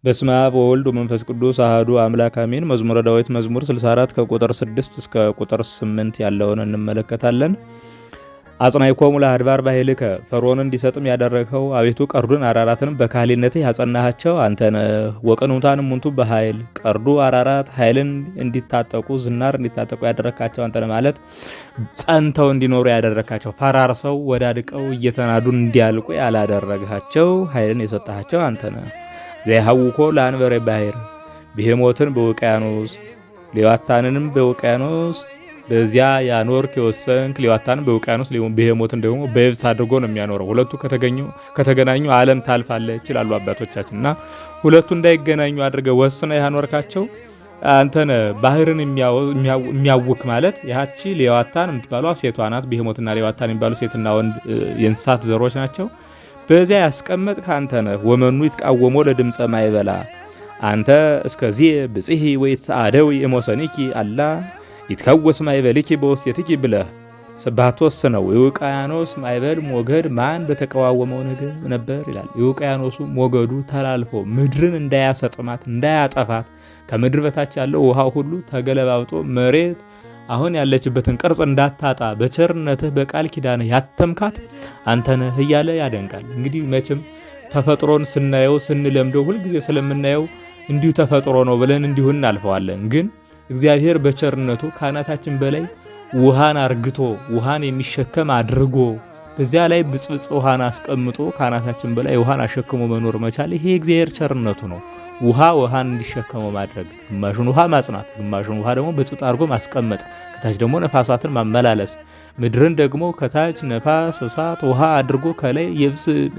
በስመ አብ ወወልድ ወመንፈስ ቅዱስ አሐዱ አምላክ አሜን። መዝሙረ ዳዊት መዝሙር 64 ከቁጥር 6 እስከ ቁጥር 8 ያለውን እንመለከታለን። አጽናዕኮሙ ለአድባር በኃይልከ፣ ፈርዖንን እንዲሰጥም ያደረግኸው አቤቱ ቀርዱን አራራትንም በካህሊነትህ ያጸናሃቸው አንተ ነህ። ወቅኑታን እሙንቱ በኃይል፣ ቀርዱ አራራት ኃይልን እንዲታጠቁ ዝናር እንዲታጠቁ ያደረግካቸው አንተ ነህ ማለት ጸንተው እንዲኖሩ ያደረግካቸው፣ ፈራርሰው ወዳድቀው እየተናዱ እንዲያልቁ ያላደረግሃቸው ኃይልን የሰጣቸው አንተ ነህ። ዘይሐውኮ ለአንበሬ ባሕር፣ ብሄሞትን በውቅያኖስ ሌዋታንንም በውቅያኖስ በዚያ ያኖርክ የወሰንክ፣ ሌዋታንን በውቅያኖስ ብሄሞትን ደግሞ በየብስ አድርጎ ነው የሚያኖረው። ሁለቱ ከተገናኙ ዓለም ታልፋለች ይላሉ አባቶቻችን። እና ሁለቱ እንዳይገናኙ አድርገህ ወስነህ ያኖርካቸው አንተነ። ባህርን የሚያውክ ማለት ያቺ ሌዋታን የምትባሏ ሴቷ ናት። ብሄሞትና ሌዋታን የሚባሉ ሴትና ወንድ የእንስሳት ዘሮች ናቸው። በዚያ ያስቀመጥክ አንተ ነህ። ወመኑ ይትቃወሞ ለድምፀ ማይበላ፣ አንተ እስከዚህ ብጽሂ ወይ ተአደዊ እሞሰኒኪ አላ ይትከወስ ማይበልኪ በውስቴትኪ ብለህ ባትወስነው የውቅያኖስ ማዕበል ሞገድ ማን በተቃዋወመው ነገር ነበር ይላል። የውቅያኖሱ ሞገዱ ተላልፎ ምድርን እንዳያሰጥማት እንዳያጠፋት፣ ከምድር በታች ያለው ውሃ ሁሉ ተገለባብጦ መሬት አሁን ያለችበትን ቅርጽ እንዳታጣ በቸርነትህ በቃል ኪዳንህ ያተምካት አንተ ነህ እያለ ያደንቃል። እንግዲህ መቼም ተፈጥሮን ስናየው ስንለምደው ሁልጊዜ ስለምናየው እንዲሁ ተፈጥሮ ነው ብለን እንዲሁ እናልፈዋለን። ግን እግዚአብሔር በቸርነቱ ካናታችን በላይ ውሃን አርግቶ፣ ውሃን የሚሸከም አድርጎ፣ በዚያ ላይ ብጽብጽ ውሃን አስቀምጦ ካናታችን በላይ ውሃን አሸክሞ መኖር መቻል ይሄ የእግዚአብሔር ቸርነቱ ነው። ውሃ ውሃን እንዲሸከመው ማድረግ፣ ግማሹን ውሃ ማጽናት፣ ግማሹን ውሃ ደግሞ ብጽብጽ አድርጎ ማስቀመጥ፣ ከታች ደግሞ ነፋሳትን ማመላለስ፣ ምድርን ደግሞ ከታች ነፋስ፣ እሳት፣ ውሃ አድርጎ ከላይ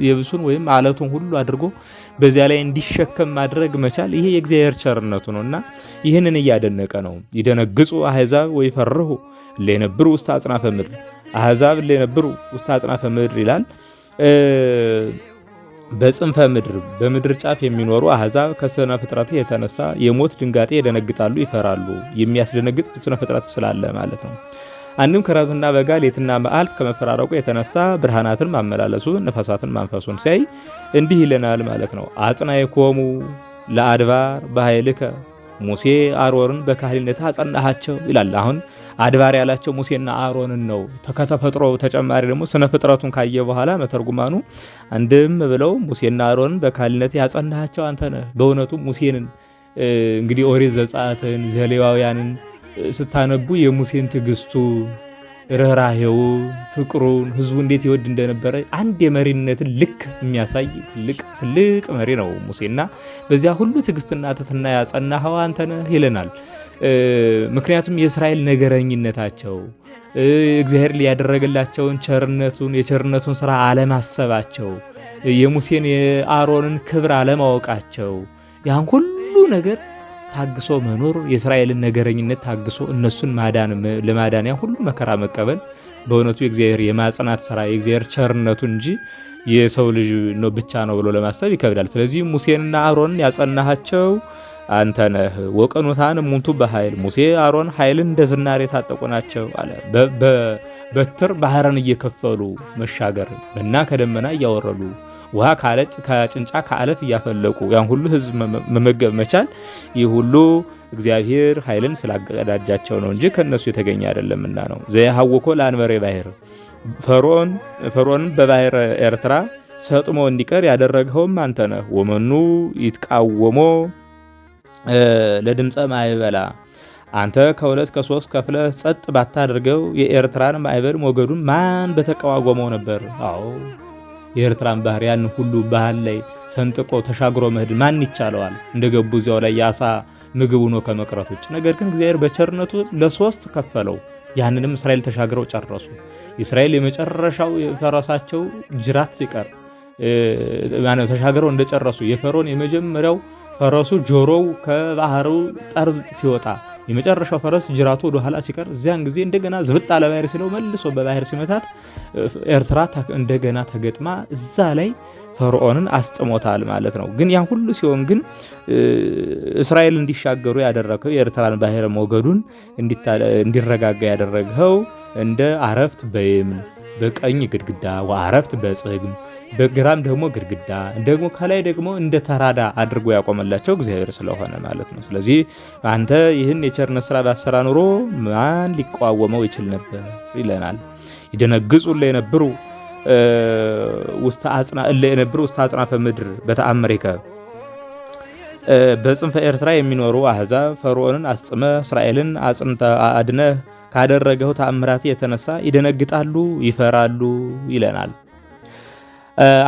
የብሱን ወይም አለቱን ሁሉ አድርጎ በዚያ ላይ እንዲሸከም ማድረግ መቻል ይሄ የእግዚአብሔር ቸርነቱ ነው እና ይህንን እያደነቀ ነው። ይደነግጹ አሕዛብ ወይፈርሁ እለ የነብሩ ውስተ አጽናፈ ምድር፣ አሕዛብ እለ የነብሩ ውስተ አጽናፈ ምድር ይላል። በጽንፈ ምድር በምድር ጫፍ የሚኖሩ አሕዛብ ከስነ ፍጥረት የተነሳ የሞት ድንጋጤ ይደነግጣሉ፣ ይፈራሉ። የሚያስደነግጥ ስነ ፍጥረት ስላለ ማለት ነው። አንድም ክረምትና በጋ ሌትና መዓልት ከመፈራረቁ የተነሳ ብርሃናትን ማመላለሱ ነፋሳትን ማንፈሱን ሲያይ እንዲህ ይለናል ማለት ነው። አጽናዕኮሙ ለአድባር በኃይልከ፣ ሙሴ አሮንን በካህሊነት አጸናሃቸው ይላል። አሁን አድባር ያላቸው ሙሴና አሮንን ነው። ከተፈጥሮ ተጨማሪ ደግሞ ስነ ፍጥረቱን ካየ በኋላ መተርጉማኑ አንድም ብለው ሙሴና አሮንን በካህሊነት ያጸናሃቸው አንተ ነህ። በእውነቱ ሙሴንን እንግዲህ ኦሪት ዘጸአትን ዘሌዋውያንን ስታነቡ የሙሴን ትዕግስቱ፣ ርኅራሄው፣ ፍቅሩን፣ ህዝቡ እንዴት ይወድ እንደነበረ አንድ የመሪነትን ልክ የሚያሳይ ትልቅ ትልቅ መሪ ነው ሙሴና በዚያ ሁሉ ትዕግስትና ትሕትና ያጸናኸው አንተ ነህ ይለናል። ምክንያቱም የእስራኤል ነገረኝነታቸው፣ እግዚአብሔር ያደረገላቸውን ቸርነቱን የቸርነቱን ስራ አለማሰባቸው፣ የሙሴን የአሮንን ክብር አለማወቃቸው፣ ያን ሁሉ ነገር ታግሶ መኖር፣ የእስራኤልን ነገረኝነት ታግሶ እነሱን ማዳን ለማዳን ያን ሁሉ መከራ መቀበል በእውነቱ የእግዚአብሔር የማጽናት ስራ የእግዚአብሔር ቸርነቱ እንጂ የሰው ልጅ ነው ብቻ ነው ብሎ ለማሰብ ይከብዳል። ስለዚህ ሙሴንና አሮንን ያጸናሃቸው አንተ ነህ። ወቅኑታን እሙንቱ በኃይል፣ ሙሴ አሮን ኃይልን እንደ ዝናር የታጠቁ ናቸው አለ። በትር ባህርን እየከፈሉ መሻገር፣ መና ከደመና እያወረዱ፣ ውሃ ከጭንጫ ከአለት እያፈለቁ ያን ሁሉ ህዝብ መመገብ መቻል ይህ ሁሉ እግዚአብሔር ኃይልን ስላቀዳጃቸው ነው እንጂ ከነሱ የተገኘ አይደለምና ነው። ዘያሐውኮ ለአንበሬ ባሕር፣ ፈርዖንን በባሕረ ኤርትራ ሰጥሞ እንዲቀር ያደረግኸውም አንተ ነህ። ወመኑ ይትቃወሞ ለድምፀ ማዕበላ፣ አንተ ከሁለት ከሶስት ከፍለህ ጸጥ ባታደርገው የኤርትራን ማዕበል ሞገዱን ማን በተቃዋጎመው ነበር? አዎ የኤርትራን ባህር ያን ሁሉ ባህር ላይ ሰንጥቆ ተሻግሮ መሄድ ማን ይቻለዋል? እንደገቡ እዚያው ላይ የአሳ ምግብ ሆኖ ከመቅረት ውጭ። ነገር ግን እግዚአብሔር በቸርነቱ ለሶስት ከፈለው። ያንንም እስራኤል ተሻግረው ጨረሱ። እስራኤል የመጨረሻው የፈረሳቸው ጅራት ሲቀር ተሻግረው እንደጨረሱ፣ የፈርዖን የመጀመሪያው ፈረሱ ጆሮው ከባህሩ ጠርዝ ሲወጣ፣ የመጨረሻው ፈረስ ጅራቱ ወደ ኋላ ሲቀር፣ እዚያን ጊዜ እንደገና ዝብጥ አለ ባህር ሲለው መልሶ በባህር ሲመታት ኤርትራ እንደገና ተገጥማ እዛ ላይ ፈርዖንን አስጥሞታል ማለት ነው። ግን ያን ሁሉ ሲሆን ግን እስራኤል እንዲሻገሩ ያደረገው፣ የኤርትራን ባህር ሞገዱን እንዲረጋጋ ያደረገው እንደ አረፍት በየምን በቀኝ ግድግዳ ወአረፍት በጽግም በግራም ደግሞ ግድግዳ ደግሞ ከላይ ደግሞ እንደ ተራዳ አድርጎ ያቆመላቸው እግዚአብሔር ስለሆነ ማለት ነው። ስለዚህ አንተ ይህን የቸርነት ስራ ባሰራ ኑሮ ማን ሊቃወመው ይችል ነበር ይለናል። ይደነግጹ ለየነብሩ ውስተ አጽና እለ የነብሩ ውስተ አጽናፈ ምድር በተአምሪከ በጽንፈ ኤርትራ የሚኖሩ አሕዛብ ፈርዖንን አስጥመህ እስራኤልን አጽንተ አድነህ ካደረገው ተአምራት የተነሳ ይደነግጣሉ፣ ይፈራሉ ይለናል።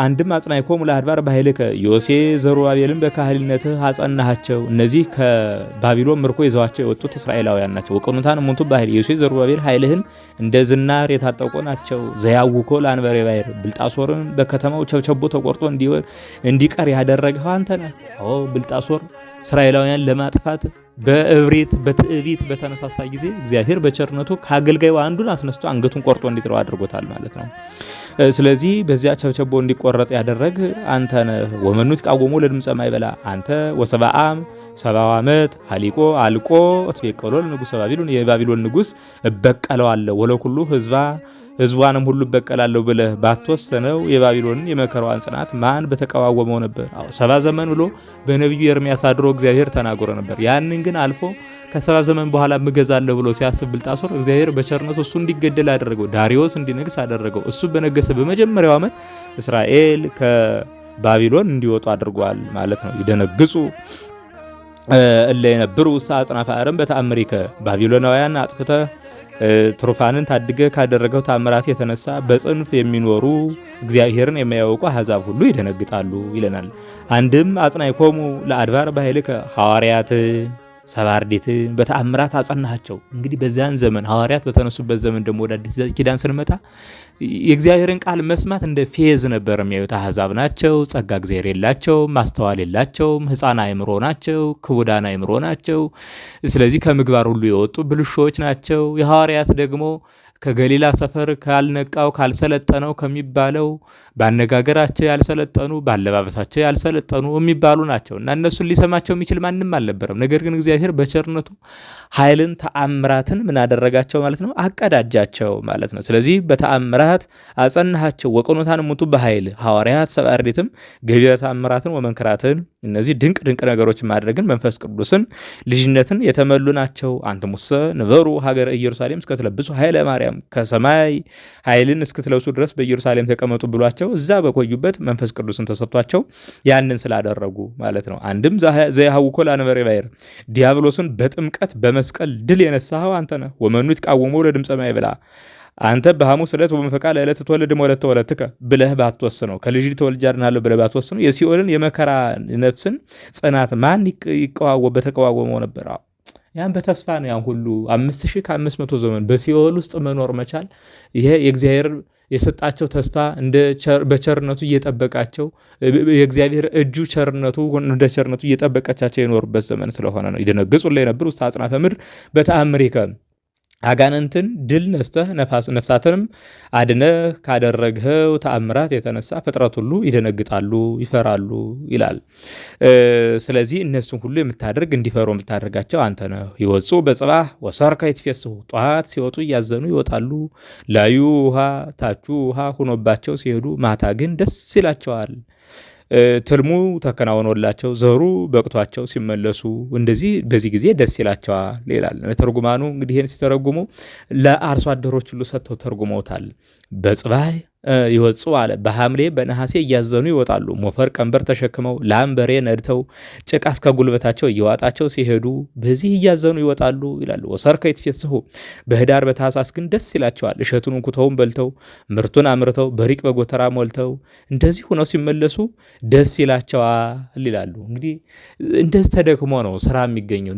አንድም አጽናዕኮሙ ለአድባር በኃይልከ ዮሴ ዘሩባቤልን በካህሊነትህ አጸናሃቸው። እነዚህ ከባቢሎን ምርኮ ይዘዋቸው የወጡት እስራኤላውያን ናቸው። ወቅኑታን እሙንቱ በኃይል ዮሴ ዘሩባቤል ኃይልህን እንደ ዝናር የታጠቁ ናቸው። ዘያውኮ ለአንበሬ ባሕር ብልጣሶርን በከተማው ቸብቸቦ ተቆርጦ እንዲቀር ያደረገው አንተ ነህ። አዎ ብልጣሶር እስራኤላውያን ለማጥፋት በእብሪት በትዕቢት በተነሳሳ ጊዜ እግዚአብሔር በቸርነቱ ከአገልጋዩ አንዱን አስነስቶ አንገቱን ቆርጦ እንዲጥለው አድርጎታል ማለት ነው። ስለዚህ በዚያ ቸብቸቦ እንዲቆረጥ ያደረግ አንተ ነህ። ወመኑ ይትቃወሙ ለድምፀ ማይበላ አንተ ወሰብአ ሰባው ዓመት ሀሊቆ አልቆ እትቤቀሎ ለንጉሠ ባቢሎን የባቢሎን ንጉስ እበቀለዋለሁ ወለኩሉ ህዝባ ህዝቧንም ሁሉ እበቀላለሁ ብለህ ባትወሰነው የባቢሎንን የመከራዋን ጽናት ማን በተቃዋወመው ነበር? አዎ 70 ዘመን ብሎ በነቢዩ ኤርምያስ አድሮ እግዚአብሔር ተናግሮ ነበር። ያንን ግን አልፎ ከ70 ዘመን በኋላ ምገዛለሁ ብሎ ሲያስብ ብልጣሶር እግዚአብሔር በቸርነቱ እሱ እንዲገደል አደረገው። ዳሪዮስ እንዲነግስ አደረገው። እሱ በነገሰ በመጀመሪያው ዓመት እስራኤል ከባቢሎን እንዲወጡ አድርጓል ማለት ነው። ይደነግጹ እለ የነብሩ ውስተ አጽናፈ ዓለም በተአምሪከ ባቢሎናውያን አጥፍተህ ትሩፋንን ታድገህ ካደረገው ታምራት የተነሳ በጽንፍ የሚኖሩ እግዚአብሔርን የማያውቁ አሕዛብ ሁሉ ይደነግጣሉ ይለናል። አንድም አጽናዕኮሙ ለአድባር በኃይልከ ሐዋርያት ሰብዓ አርድእትን በተአምራት አጸናሃቸው። እንግዲህ በዚያን ዘመን ሐዋርያት በተነሱበት ዘመን ደግሞ ወደ አዲስ ኪዳን ስንመጣ የእግዚአብሔርን ቃል መስማት እንደ ፌዝ ነበር የሚያዩት። አሕዛብ ናቸው፣ ጸጋ እግዚአብሔር የላቸውም፣ ማስተዋል የላቸውም፣ ሕፃን አእምሮ ናቸው፣ ክቡዳን አእምሮ ናቸው። ስለዚህ ከምግባር ሁሉ የወጡ ብልሾች ናቸው። የሐዋርያት ደግሞ ከገሊላ ሰፈር ካልነቃው ካልሰለጠነው ከሚባለው በአነጋገራቸው ያልሰለጠኑ ባለባበሳቸው ያልሰለጠኑ የሚባሉ ናቸው እና እነሱን ሊሰማቸው የሚችል ማንም አልነበረም። ነገር ግን እግዚአብሔር በቸርነቱ ኃይልን ተአምራትን ምን አደረጋቸው ማለት ነው? አቀዳጃቸው ማለት ነው። ስለዚህ በተአምራት አጸናሃቸው። ወቅኑታን እሙንቱ በኃይል ሐዋርያት ሰብዓ አርድእትም ገቢረ ተአምራትን ወመንክራትን እነዚህ ድንቅ ድንቅ ነገሮችን ማድረግን መንፈስ ቅዱስን ልጅነትን የተመሉ ናቸው። አንትሙሰ ንበሩ ሀገረ ኢየሩሳሌም እስከትለብሱ ኃይለ ማርያም ከሰማይ ኃይልን እስክትለብሱ ድረስ በኢየሩሳሌም ተቀመጡ ብሏቸው እዛ በቆዩበት መንፈስ ቅዱስን ተሰጥቷቸው ያንን ስላደረጉ ማለት ነው። አንድም ዘያሐውኮ ለአንበሬ ባሕር ዲያብሎስን በጥምቀት በመስቀል ድል የነሳኸው አንተ ነህ። ወመኑ ይትቃወሞ ለድምፀ ማይበላ አንተ በሐሙስ ዕለት ወበመንፈቃ ለዕለት ትወልድ እምወለተ ወለትከ ብለህ ባትወስነው ከልጅ ተወልጄ አድናለሁ ብለህ ባትወስነው የሲኦልን የመከራ ነፍስን ጽናት ማን ይቀዋወ በተቀዋወመው ነበር? ያን በተስፋ ነው። ያን ሁሉ 5500 ዘመን በሲኦል ውስጥ መኖር መቻል ይሄ የእግዚአብሔር የሰጣቸው ተስፋ እንደ በቸርነቱ እየጠበቃቸው የእግዚአብሔር እጁ ቸርነቱ እንደ ቸርነቱ እየጠበቀቻቸው የኖሩበት ዘመን ስለሆነ ነው። ይደነግጹ ላይ ነበር ውስተ አጽናፈ ምድር በተአምሪከ አጋንንትን ድል ነስተህ ነፍሳትንም አድነህ ካደረግኸው ተአምራት የተነሳ ፍጥረት ሁሉ ይደነግጣሉ፣ ይፈራሉ ይላል። ስለዚህ እነሱን ሁሉ የምታደርግ እንዲፈሩ የምታደርጋቸው አንተ ነህ። ይወጹ በጽባህ ወሰርከ ይትፌስሑ፣ ጠዋት ሲወጡ እያዘኑ ይወጣሉ። ላዩ ውሃ ታቹ ውሃ ሆኖባቸው ሲሄዱ፣ ማታ ግን ደስ ይላቸዋል። ትልሙ ተከናውኖላቸው ዘሩ በቅቷቸው ሲመለሱ እንደዚህ በዚህ ጊዜ ደስ ይላቸዋል ይላል። ተርጉማኑ እንግዲህ ይህን ሲተረጉሙ ለአርሶ አደሮች ሁሉ ሰጥተው ተርጉመውታል። በጽባህ ይወጹ አለ። በሐምሌ በነሐሴ እያዘኑ ይወጣሉ። ሞፈር ቀንበር ተሸክመው ላም በሬ ነድተው ጭቃ እስከ ጉልበታቸው እየዋጣቸው ሲሄዱ በዚህ እያዘኑ ይወጣሉ ይላሉ። ወሰርከ ይትፌስሑ በህዳር በታኅሳስ ግን ደስ ይላቸዋል። እሸቱን እንኩተውን በልተው ምርቱን አምርተው በሪቅ በጎተራ ሞልተው እንደዚህ ሆነው ሲመለሱ ደስ ይላቸዋል ይላሉ። እንግዲህ እንደዚህ ተደክሞ ነው ስራ የሚገኘው፣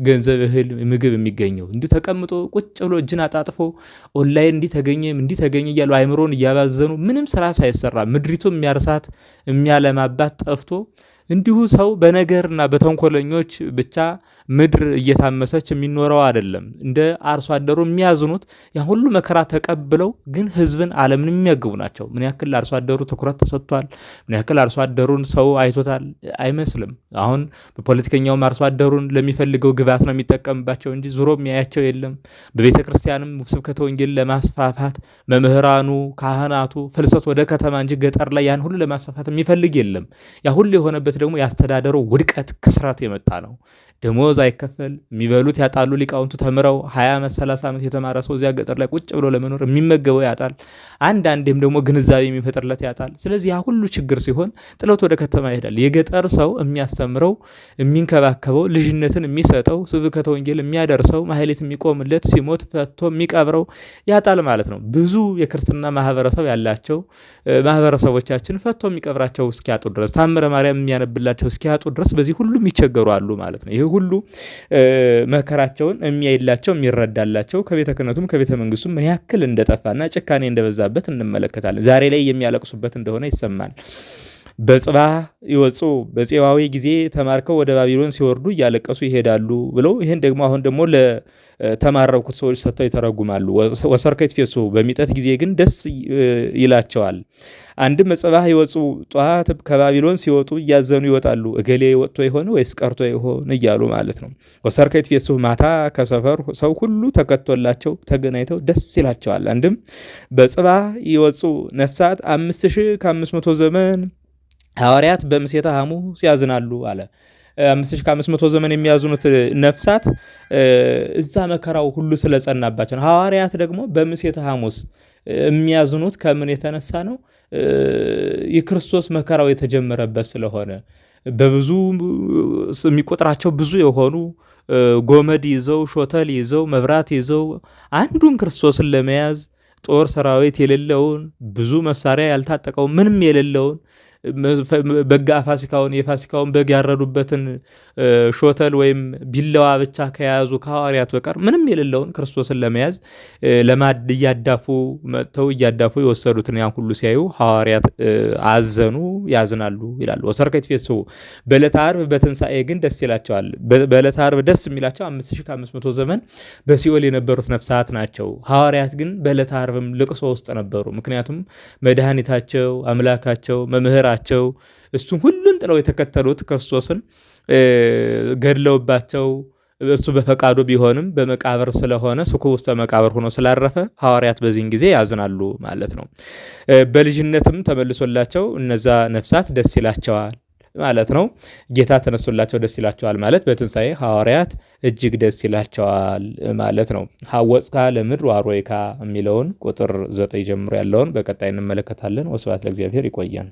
ገንዘብ፣ እህል፣ ምግብ የሚገኘው። እንዲሁ ተቀምጦ ቁጭ ብሎ እጅን አጣጥፎ ኦንላይን እንዲህ ተገኘ እንዲህ ተገኘ እያሉ አይምሮን እያባዘኑ ምንም ስራ ሳይሰራ ምድሪቱ የሚያርሳት የሚያለማባት ጠፍቶ እንዲሁ ሰው በነገርና በተንኮለኞች ብቻ ምድር እየታመሰች የሚኖረው አይደለም። እንደ አርሶ አደሩ የሚያዝኑት ያ ሁሉ መከራ ተቀብለው ግን ሕዝብን ዓለምን የሚያግቡ ናቸው። ምን ያክል አርሶ አደሩ ትኩረት ተሰጥቷል? ምን ያክል አርሶ አደሩን ሰው አይቶታል? አይመስልም። አሁን በፖለቲከኛውም አርሶ አደሩን ለሚፈልገው ግብዓት ነው የሚጠቀምባቸው እንጂ ዙሮ የሚያያቸው የለም። በቤተ ክርስቲያንም ስብከተ ወንጌል ለማስፋፋት መምህራኑ፣ ካህናቱ ፍልሰት ወደ ከተማ እንጂ ገጠር ላይ ያን ሁሉ ለማስፋፋት የሚፈልግ የለም። ያ ሁሉ የሆነበት ደግሞ ያስተዳደሩ ውድቀት ክስረት የመጣ ነው። ደሞዝ አይከፈል፣ የሚበሉት ያጣሉ። ሊቃውንቱ ተምረው 20 ዓመት 30 ዓመት የተማረ ሰው እዚያ ገጠር ላይ ቁጭ ብሎ ለመኖር የሚመገበው ያጣል። አንዳንዴም ደግሞ ግንዛቤ የሚፈጥርለት ያጣል። ስለዚህ ያ ሁሉ ችግር ሲሆን ጥሎት ወደ ከተማ ይሄዳል። የገጠር ሰው የሚያስተምረው፣ የሚንከባከበው፣ ልጅነትን የሚሰጠው፣ ስብከተ ወንጌል የሚያደርሰው፣ ማህሌት የሚቆምለት፣ ሲሞት ፈቶ የሚቀብረው ያጣል ማለት ነው። ብዙ የክርስትና ማህበረሰብ ያላቸው ማህበረሰቦቻችን ፈቶ የሚቀብራቸው እስኪያጡ ድረስ፣ ታምረ ማርያም የሚያነብላቸው እስኪያጡ ድረስ በዚህ ሁሉ የሚቸገሩ አሉ ማለት ነው። ይህ ሁሉ መከራቸውን የሚያይላቸው የሚረዳላቸው ከቤተ ክህነቱም ከቤተ መንግስቱም ምን ያክል እንደጠፋና ጭካኔ እንደበዛበት እንመለከታለን። ዛሬ ላይ የሚያለቅሱበት እንደሆነ ይሰማል። በጽባህ ይወፁ በፄዋዊ ጊዜ ተማርከው ወደ ባቢሎን ሲወርዱ እያለቀሱ ይሄዳሉ ብለው ይህን ደግሞ አሁን ደግሞ ለተማረኩት ሰዎች ሰጥተው ይተረጉማሉ። ወሰርከ ይትፌሱ በሚጠት ጊዜ ግን ደስ ይላቸዋል። አንድም በጽባህ ይወፁ ጠዋት ከባቢሎን ሲወጡ እያዘኑ ይወጣሉ። እገሌ ወጥቶ ይሆን ወይስ ቀርቶ ይሆን እያሉ ማለት ነው። ወሰርከ ይትፌሱ ማታ ከሰፈር ሰው ሁሉ ተከቶላቸው ተገናኝተው ደስ ይላቸዋል። አንድም በጽባህ ይወፁ ነፍሳት 5500 ዘመን ሐዋርያት በምሴተ ሐሙስ ያዝናሉ አለ። 5500 ዘመን የሚያዝኑት ነፍሳት እዛ መከራው ሁሉ ስለጸናባቸው ነው። ሐዋርያት ደግሞ በምሴተ ሐሙስ የሚያዝኑት ከምን የተነሳ ነው? የክርስቶስ መከራው የተጀመረበት ስለሆነ በብዙ የሚቆጥራቸው ብዙ የሆኑ ጎመድ ይዘው፣ ሾተል ይዘው፣ መብራት ይዘው አንዱን ክርስቶስን ለመያዝ ጦር ሰራዊት የሌለውን፣ ብዙ መሳሪያ ያልታጠቀው፣ ምንም የሌለውን፣ በጋ ፋሲካውን የፋሲካውን በግ ያረዱበትን ሾተል ወይም ቢላዋ ብቻ ከያዙ ከሐዋርያት በቀር ምንም የሌለውን ክርስቶስን ለመያዝ ለማድ እያዳፉ መጥተው እያዳፉ የወሰዱትን ያን ሁሉ ሲያዩ ሐዋርያት አዘኑ፣ ያዝናሉ ይላሉ። ወሰርከ ይትፌስሑ በዕለተ ዓርብ በትንሣኤ ግን ደስ ይላቸዋል። በዕለተ ዓርብ ደስ የሚላቸው 5500 ዘመን በሲኦል የነበሩት ነፍሳት ናቸው። ሐዋርያት ግን በዕለተ ዓርብም ልቅሶ ውስጥ ነበሩ። ምክንያቱም መድኃኒታቸው፣ አምላካቸው፣ መምህራቸው እሱን ሁሉን ጥለው የተከተሉት ክርስቶስን ገድለውባቸው እሱ በፈቃዱ ቢሆንም በመቃብር ስለሆነ ስኩብ ውስተ መቃብር ሆኖ ስላረፈ ሐዋርያት በዚህን ጊዜ ያዝናሉ ማለት ነው። በልጅነትም ተመልሶላቸው እነዛ ነፍሳት ደስ ይላቸዋል ማለት ነው። ጌታ ተነሶላቸው ደስ ይላቸዋል ማለት በትንሣኤ ሐዋርያት እጅግ ደስ ይላቸዋል ማለት ነው። ሐወጽካ ለምድር ዋሮይካ የሚለውን ቁጥር 9 ጀምሮ ያለውን በቀጣይ እንመለከታለን። ወስብሐት ለእግዚአብሔር። ይቆየን።